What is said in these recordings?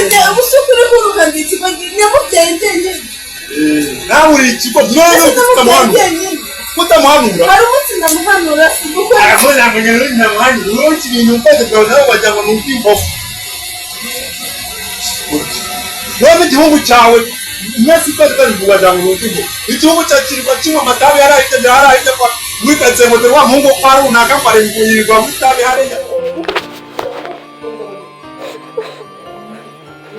Njye ubusukure bw'urukandi ikigo nyamubyaye njyenyine. Nawe uri ikigo none utamuhanura. Kutamuhanura. Hari umunsi ndamuhanura kuko Arakoze ngo nyine ntamuhanura. Wowe ibintu mfate bwawe nawe wagira ngo ni ubw'imbovu. None igihungu cyawe mwese uko ari wagira ngo ni ubw'imbovu. Igihungu cyawe kirirwa kinywa amatabi yarahita yarahita kwa wikatse ngo dore wa muhungu kwa runaka kwa yirirwa mu itabi hariya.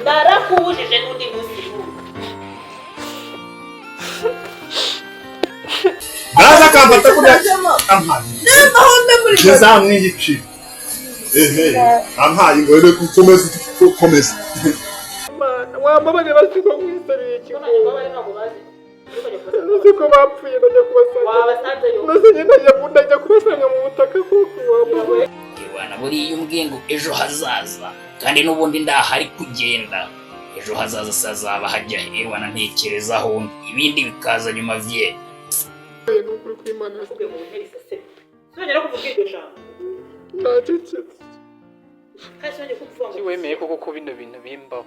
Narakubujije n'undi munsi n'umwe. Araza akamfata kuriya ampaye. Namahombe muri Ngezamwiyicira. Ehe, ampaye ngo rero ukomeze ukomeze. Mana wambabare basiko nkwisabira ikigo. Uzi ko bapfuye ndajya kubasanga. Wabasanzeyo. Maze njye ndajya kubasanga mu butaka kuko wambabare. Bwana buriya umbwiye ngo ejo hazaza kandi n'ubundi ndahari kugenda ejo hazaza sazaba hajya ewana ntekerezaho ibindi bikaza nyuma vye. Ni ukuri kw'Imana. Nakubwiye ngo wintebe iseseme. Sinongera kuvuga iryo jambo. Nacecetse. Kandi sinongera kuvuga ngo Kuki wemeye koko ko bino bintu bimbaho?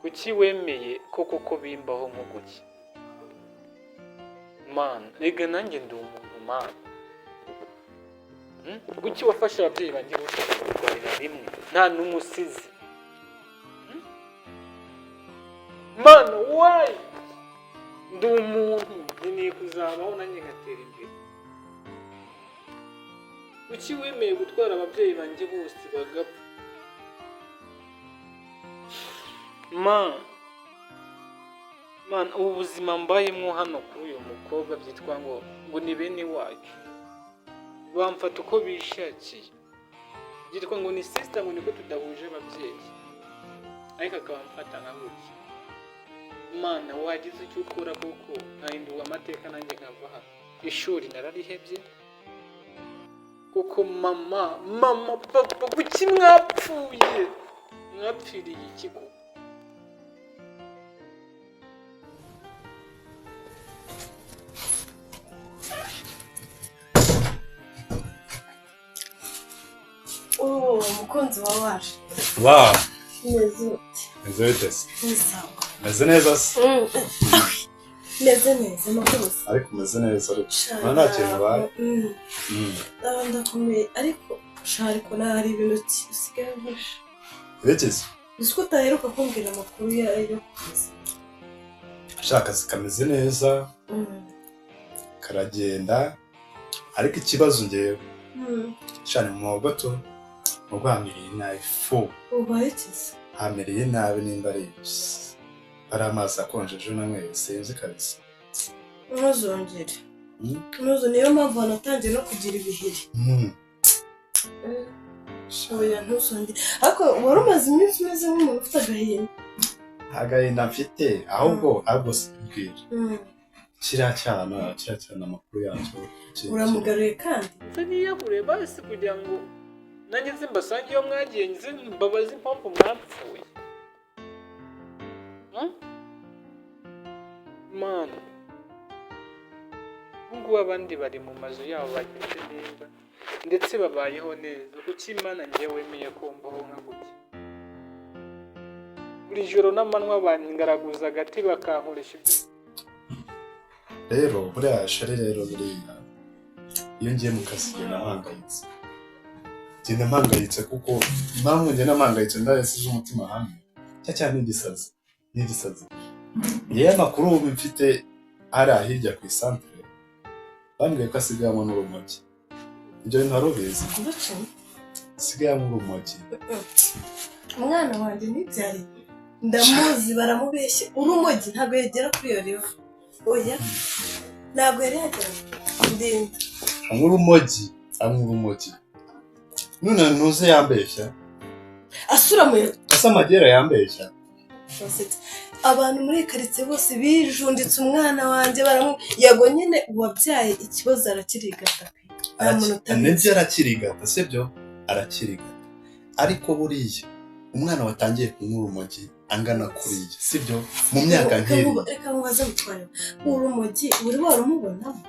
Kuki wemeye koko ko bimbaho nko guki? Mana, rega nanjye ndi umuntu mana. Kuki wafashe ababyeyi banjye bose ukabarwarira rimwe nta n'umwe usize? Mana, why? Ndi umuntu nkeneye kuzabaho nanjye ngatera imbere. Kuki wemeye gutwara ababyeyi banjye bose bagapfa? Mana, ubu buzima mbayemo hano kuri uyu mukobwa byitwa ngo ngo ni bene wacu. Bamfata uko bishakiye. Byitwa ngo ni sister ngo niko tudahuje ababyeyi. Ariko akaba amfata nka gutya. Mana, wagize icyo ukora koko nkahindurwa amateka nanjye nkava hano. Ishuri nararihebye. Kuko mama, mama, papa, kuki mwapfuye? Mwapfiriye iki koko? Oh, umukunzi wa waje. Wow, Meze ute? meze bite se? Ni sawa. Meze neza se? Meze neza, amakuru se. Ariko umeze neza ariko. Nta nta kintu ubaye. Ndaba ndakomeye ariko sha ariko nawe hari ibintu usigaye uhisha. Ibiki se? Uzi ko utaheruka kumbwira amakuru yo ku kazi. Sha akazi kameze neza, karagenda, ariko ikibazo ngewe sha ni mu muhogo tu, muhogo hamereye nabi fu. Ubaye iki se? Hamereye nabi nimba ari ari amazi akonje ejo nanyweye sinzi kabisa. Ntuzongere. Ntuzo niyo mpamvu wanatangiye no kugira ibiheri. Oya ntuzongere. Ariko wari umaze iminsi umeze nk'umuntu ufite agahinda. Agahinda mfite ahubwo ahubwo simbwira. Kiriya cyana amakuru yacyo. Uramugaruye kandi? Nze niyahure basi kugira ngo nanjye nze mbasange iyo mwagiye nze mbabaze impamvu mwapfuye. Mana, ubungubu abandi bari mu mazu yabo bageze neza ndetse babayeho neza. Kuki Imana njye wemeye ko mbaho nka gutya? Buri joro n'amanywa bangaraguza agati bakankoresha ibyo. Rero buriya shari rero buriya iyo ngiye mu kazi ngenda mpangayitse. Ngenda mpangayitse kuko impamvu ngenda mpangayitse ndayasize umutima hamwe. Cya cyane ni igisazi. Ni igisazi. Yewe amakuru ubu mfite hariya hirya ku isantere bambwiye ko asigayemo n'urumogi. Ibyo bintu wari ubizi? Mbaca. Asigayemo urumogi. Umwana wanjye ntibyari ndamuzi baramubeshye urumogi ntabwo yagera kuri iyo riva. Oya ntabwo yari yagera ndinda. Anywa urumogi, anywa urumogi. None ntuze yambeshya. Asura mu Asa amagera yambeshya. Abantu muri karitsiye bose bijunditse umwana wanjye baramu yego nyine uwabyaye ikibazo arakirigata pe. Nta muntu utabizi. Nibyo arakirigata sibyo? Arakirigata. Ariko buriya umwana watangiye kunywa urumogi angana kuriya sibyo? Mu myaka nk'iriya. Reka nkubaze mutware. Urumogi uri warumubonamo?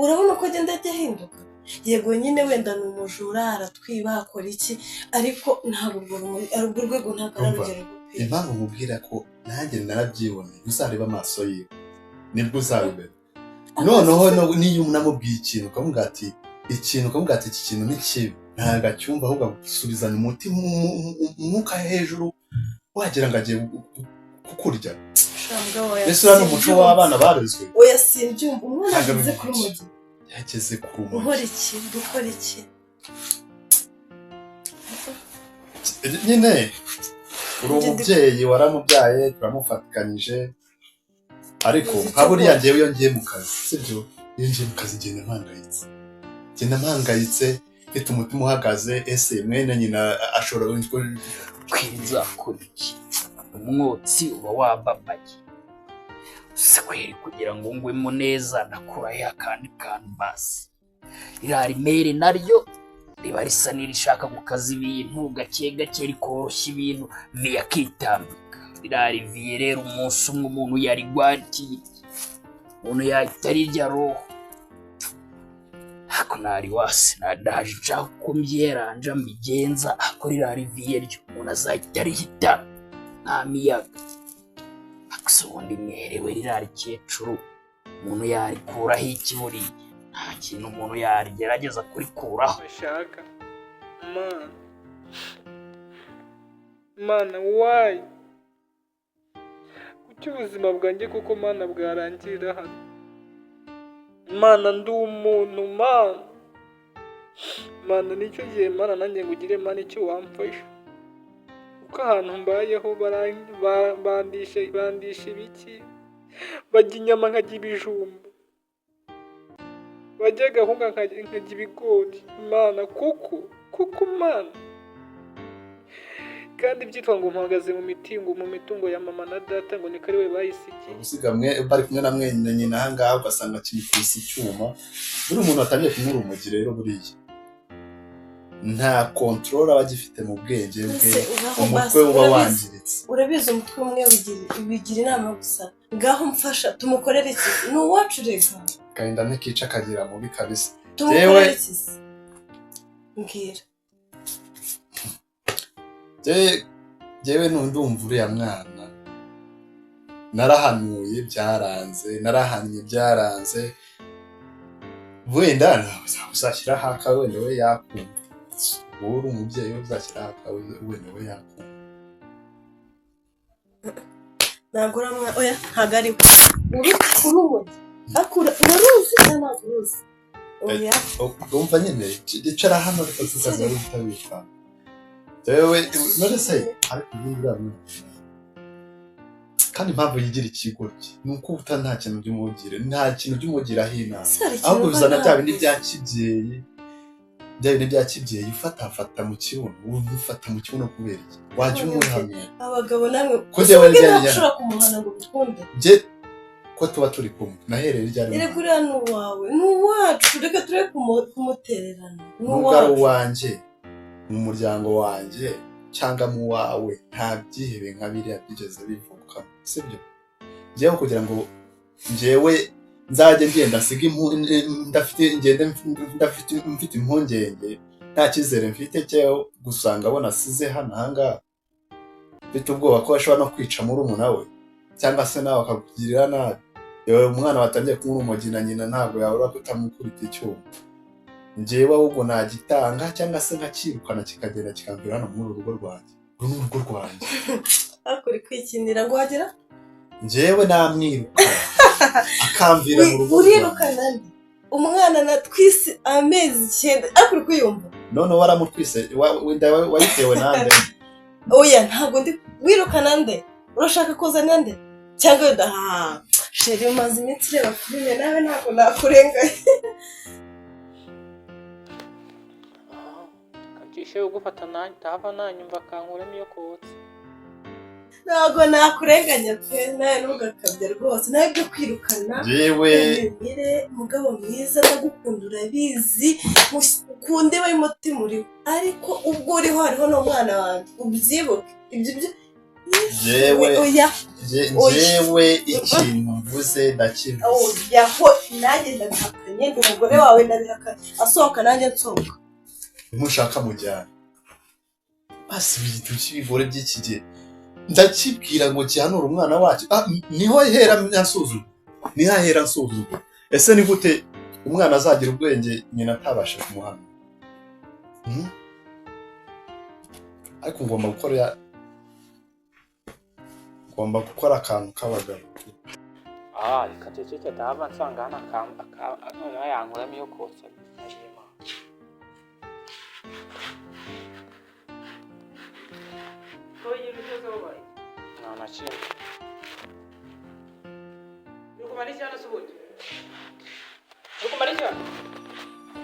Urabona ko agenda ajya ahinduka? Yego nyine wenda ni umujura, aratwiba, akora iki, ariko ntabwo urwo urwo rwego ntabwo Umva, ararugero pe. Impamvu mubwira ko nanjye narabyiboneye, uzareba amaso yiwe nibwo uzabimenya. Noneho niyo unamubwiye ikintu ukamubwira ati ikintu, ukamubwira ati iki kintu ni kibi, ntabwo acyumva, ahubwo agusubizanya umutima umwuka hejuru, wagira ngo agiye kukurya. Sha mugabo, oya, Ese uriya ni umuco simbyumva. w'abana barezwe? Oya, simbyumva. Umwana Ntabwo ageze ari kuri umuco. mugi. Yageze ku rumogi. Nkora iki? Dukora iki? Nyine uri umubyeyi, waramubyaye, turamufatikanyije, ariko nka buriya ngewe iyo ngiye mu kazi, sibyo, iyo ngiye mu kazi ngenda mpangayitse, ngenda mpangayitse, mfite umutima uhagaze. Ese mwene nyina ashobora Kwinzakora iki? Umwotsi uba wababaye se kweri? Kugira ngo ngwemo neza ndakurayo akandi kantu basi. Iriya rimere naryo riba risa n'irishaka gukaza ibintu gake gake, rikoroshya ibintu, viye akitambika. Iriya riviye rero umunsi umwe umuntu yarigwatiye, umuntu yahita arirya roho. Ariko nari wasi nadaje nshaka uko mbyeranja mbigenza, ariko ririya riviye ryo umuntu azahita arihita nta miyaga. Ariko se ubundi mwerewe ririya rikecuru umuntu yarikuraho iki? Buriya nta kintu umuntu yarigerageza kurikuraho. Bashaka Mana, Mana, why? Kuki ubuzima bwanjye koko, Mana, bwarangirira hano? Mana, ndi umuntu, Mana. Mana, nicyo gihe, Mana, nanjye ngo ugire, Mana, icyo wamfasha, kuko ahantu mbayeho bandisha ibiki? Bajya inyama nkajya ibijumba, bajya agahunga nkajya ibigori. Mana, kuko kuko, Mana, kandi byitwa ngo mpagaze mu mitungo ya mama na data, ngo niko ari we bayisigiye. Gusiga mwe bari kumwe na mwene nyina ahangaha, ugasanga kimukubise icyuma. Buri umuntu watangiye kunywa urumogi rero, buriya nta control aba agifite mu bwenge bwe. Ese ubaho Umutwe basi, uba urabizi. wangiritse. Urabizi, umutwe umwe wigira inama gusa. Ngaho mfasha, tumukorere iki? Ni uwacu rega. Agahinda ntikica akagira mubi kabisa. Tumukorere iki se? Mbwira. Jyewe ndumva uriya mwana narahanuye byaranze, narahannye byaranze. Wenda uzashyiraho akawe, wenda we yakumva. Wowe uri umubyeyi we, uzashyiraho akawe, wenda we yakumva. Ntabwo uriya mwana, oya, ntabwo ari we. Urumogi akura, uraruzi cyangwa ntabwo uruzi? Oya. Urumva nyine, icara hano, reka tukaza utabika. Jewe none se, ariko ubu uriya mwana kandi impamvu yigira ikigoryi ni uko uta nta kintu by'umugire, nta kintu by'umugiraho inama. Se hari ikintu Ahubwo mba bizana bya bindi ntakoze? bya kibyeyi, bya bindi bya kibyeyi, ufatafata mu kibuno. Ubu ufata mu kibuno kubera iki? Wajya umuhamya. Abagabo namwe. Ko jyewe Ese ryari ntabwo ushobora kumuhana ngo bikunde? Jye ko tuba turi kumwe, nahereye ryari? Erega uriya ni uwawe, ni uwacu. Reka tureke kumutererana, ni Nubwo ari uwacu. uwanjye, mu muryango wanjye cyangwa mu wawe, nta byihebe nka biriya byigeze bivuka, sibyo? Njyewe kugira ngo njyewe nzajye ngenda nsiga ndafite, ngende ndafite, mfite impungenge, nta cyizere mfite cyo gusanga abo nasize hano ahangaha, mfite ubwoba ko bashobora no kwica murumuna we cyangwa se nawe akakugirira nabi. Yewe, umwana watangiye kunywa urumogi na nyina ntabwo yabura kutamukubita icyuma. Njyewe ahubwo nagitanga cyangwa se nkakirukana, kikagenda kikamvira hano muri uru rugo rwanjye. Uru ni urugo rwanjye. Ariko uri kwikinira ngo wagera. Njyewe namwiruka akamvira mu rugo rwanjye. Urirukana nde? Umwana natwise amezi 9, ariko uri kwiyumva? None waramutwise, wenda wayitewe nande? Oya, ntabwo ndi wirukana nde? Urashaka kuzana nde? Cyangwa wenda ha chéri, umaze iminsi ureba filime nawe, ntabwo nakurenganya. Kacishe ugufata nanjye ndahava nanyumva akankuramo iyo kotsa. Ntabwo nakurenganya pe, nawe ntugakabye rwose, nawe byo kwirukana. Njyewe Mire mugabo mwiza, ndagukunda urabizi, ukunde we mutima uriho, ariko ubwo uriho hariho n'umwana wanjye, ubyibuke ibyo byo. Njyewe Oya. Njyewe ikintu mvuze ndakivuze. Oya ho, nanjye ndabihakanye. Ndabihakanye, ndi umugore wawe, ndabihakanye. Asohoka nanjye nsohoka. Nimushaka mujyana. Basi ibintu by'ibivore by'iki gihe ndakibwira ngo gihanure umwana wacyo. Niho hera nsuzugura, niho ahera nsuzugura. Ese ni gute umwana azagira ubwenge nyina atabasha kumuhana? Ariko ngomba gukora akantu k'abagabo. Reka ceceke atahava nsanga hano noneho yankuramo iyo kotsa. Nta na kimwe.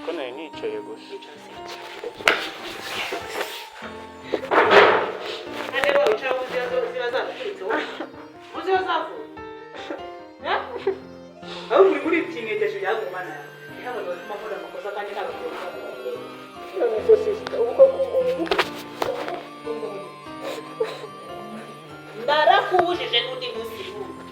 Ko nari nicaye gusa. Narakubujije n'undi munsi n'umwe.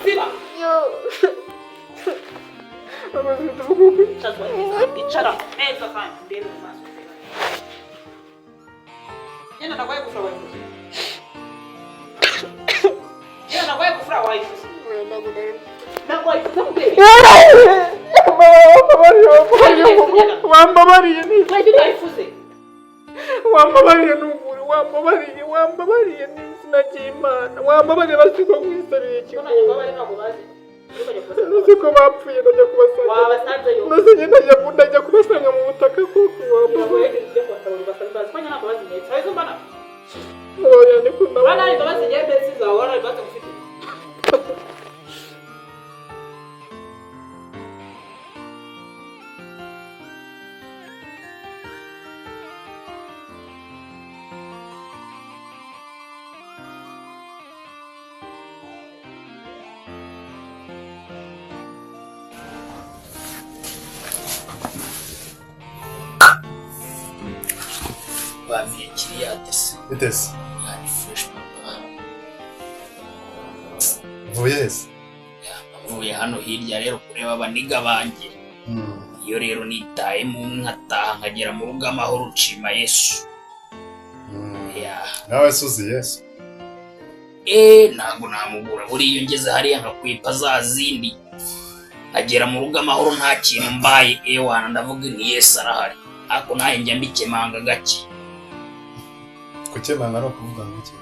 Siba. Icara neza kandi ndebe mu maso. Nyina nagwaye gufura wayifuza. Nyina nagwaye gufura wayifuza. Nagwaye wayifuza kubera. Wambabariye ni Wayifuze. wambabariye n'ukuri, wambabariye, wambabariye n'izina ry'Imana, wambabariye basiko nkwisabira ikigo. Uzi ko bapfuye ndajya kubasanga. Wabasanzeyo. Maze njye ndajya kubasanga mu butaka kuko wambabariye. Oya ni kunabona. Baviye kiriya dese. Bitese Ni fresh papa. Mvuye hese. Mvuye hano hirya rero kureba abaniga banjye. Iyo rero nitayemo nkataha nkagera mu rugo amahoro nshima Yesu. Nawe suzi Yesu. Ntabwo namubura buriya ngeze hariya nkakwipa za zindi. Nkagera mu rugo amahoro nta kintu mbaye, ewana ndavuga ni Yesu arahari. Ariko nawe njya mbikemanga gake. Gukemanga no kuvuga ngo iki?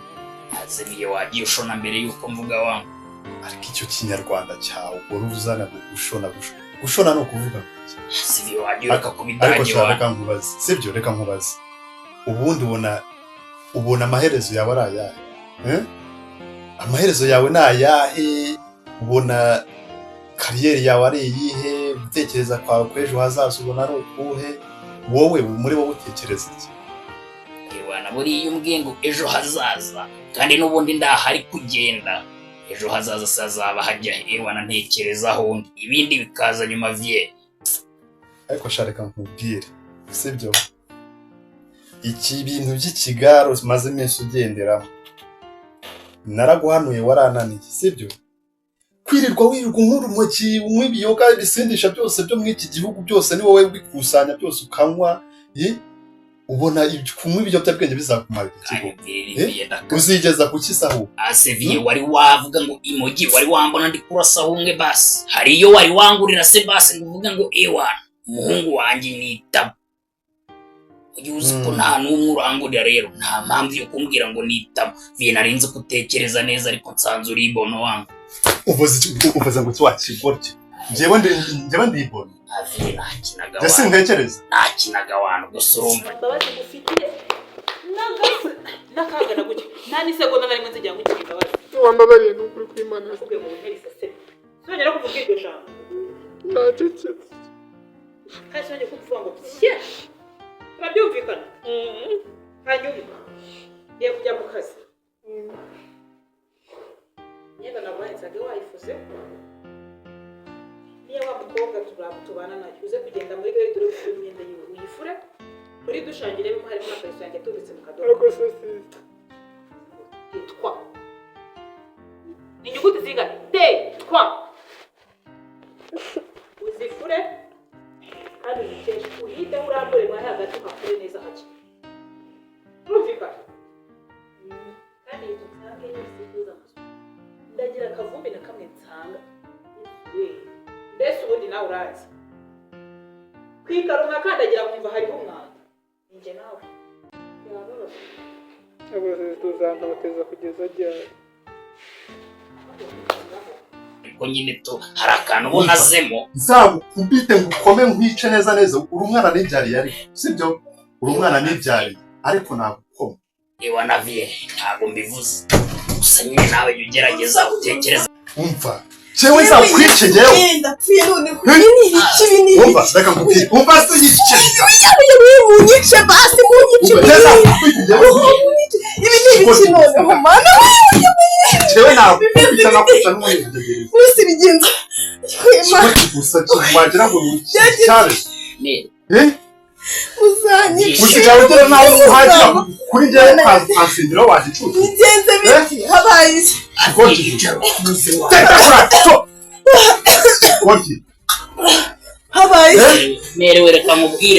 Azimiye wagiye ushona mbere yuko mvuga wangu. Ariko icyo kinyarwanda cyawe wari uzana gushona gushona no kuvuga ngo iki? Azimiye wagiye ureka kubidage wa. Ariko reka nkubaze, sibyo? Reka nkubaze. Ubundi ubona amaherezo yawe ari ayahe? Amaherezo yawe ni ayahe? Ubona kariyeri yawe ari iyihe? Gutekereza kwawe kw'ejo hazaza ubona ari ukuhe? Wowe muri wowe utekereza iki? Ewana buriya umbwiye ngo ejo hazaza kandi n'ubundi ndahari kugenda, ejo hazaza sazaba hajya, ewana ntekerezaho undi ibindi bikaza nyuma vie. Ariko shareka nkubwire, sibyo? Iki bintu by'ikigaro maze iminsi ugenderamo naraguhanuye warananiye, sibyo? Kwirirwa wirirwa unywa urumogi, unywa ibiyoga ibisindisha byose byo muri iki gihugu byose ni wowe bikusanya byose ukanywa, ubona kunywa ibiyobyabwenge bizakumarira ikigo. Uzigeza ku kisahu? Aseviye wari wavuga ngo imogi wari wambona ndi kurasaho umwe basi. Hari iyo wari wangurira se basi ngo uvuge ngo ewana umuhungu wanjye nitaba. Ujye uzi ko nta n'umwe urangurira rero nta mpamvu yo kumbwira ngo nitaba. Viye narinzi kutekereza neza ariko nsanze uri ibono wangu. Uvuze ngo wakigorye. Njyewe ndi ibono. Aviye nakinaga wantu. Sintekereza. Nakinaga wantu gusa urumva. Imbabazi ngufitiye n'akagana gutya. Nta n'isegonda na rimwe nzigera ngukira imbabazi. Wambabariye n'ukuri kw'Imana. Nakubwiye ngo wintere iseseme. Sinongera kuvuga iryo jambo. Nacecetse. Kandi sinongera kuvuga ngo pye. Turabyumvikana. Hanyuma ngiye kujya mu kazi. Imyenda naguhaye nsange wayifuze. Niyo wa mukobwa tubana nayo uze kugenda muri gare dore ufure imyenda yiwe uyifure. Muri douche yanjye urebemo harimo amakariso yanjye atubitse mu kadobo. Ariko se sister, Twa ni inyuguti zingana? T twa. Uzifure kandi uzikeshe, uhiteho urambure mwahe hagati, uhafure neza hake. Urumvikana? Kandi iyi nzu nsange yose ikuza amasuku, ndagira akavumbi na kamwe nsanga we. Mbese ubundi nawe urazi kwikara nkakandagira nkumva hariho umwanda, ninjye nawe yababaza. Ariko sister, uzantoteza kugeza ryari? Ariko nyine to hari akantu ubona azemo. Nzagukubite ngukome nkwice neza neza. Uri umwana nibyariye, ariko sibyo? Uri umwana nibyariye, ariko nagukoma. Ewa naviye, ntabwo mbivuze, gusa nyine nawe jya ugerageza utekereze. Umva, jewe nzakwice jewe. Ndapfuye none, ibi ni ibiki? Ibi ni Umva, ibiki? reka nkubwire. Umva se, yice. Munyice basi, munyice. Umva, nzakubita jewe. Ibi ni ibiki noneho, Mana? Jewe nagukubita, nakwica n'umunyegereza. Mwese bigenza? Gusa wagira ngo ni cyane. Ne. Eh. Uzanyice. Usigaye ugera naho uhagera kuri njyewe ukansindira wagicucu. Bigenze biti? Habaye iki? Yicara utuze wa. Teka kura. Koti. Habaye iki? Merewe, reka mubwire.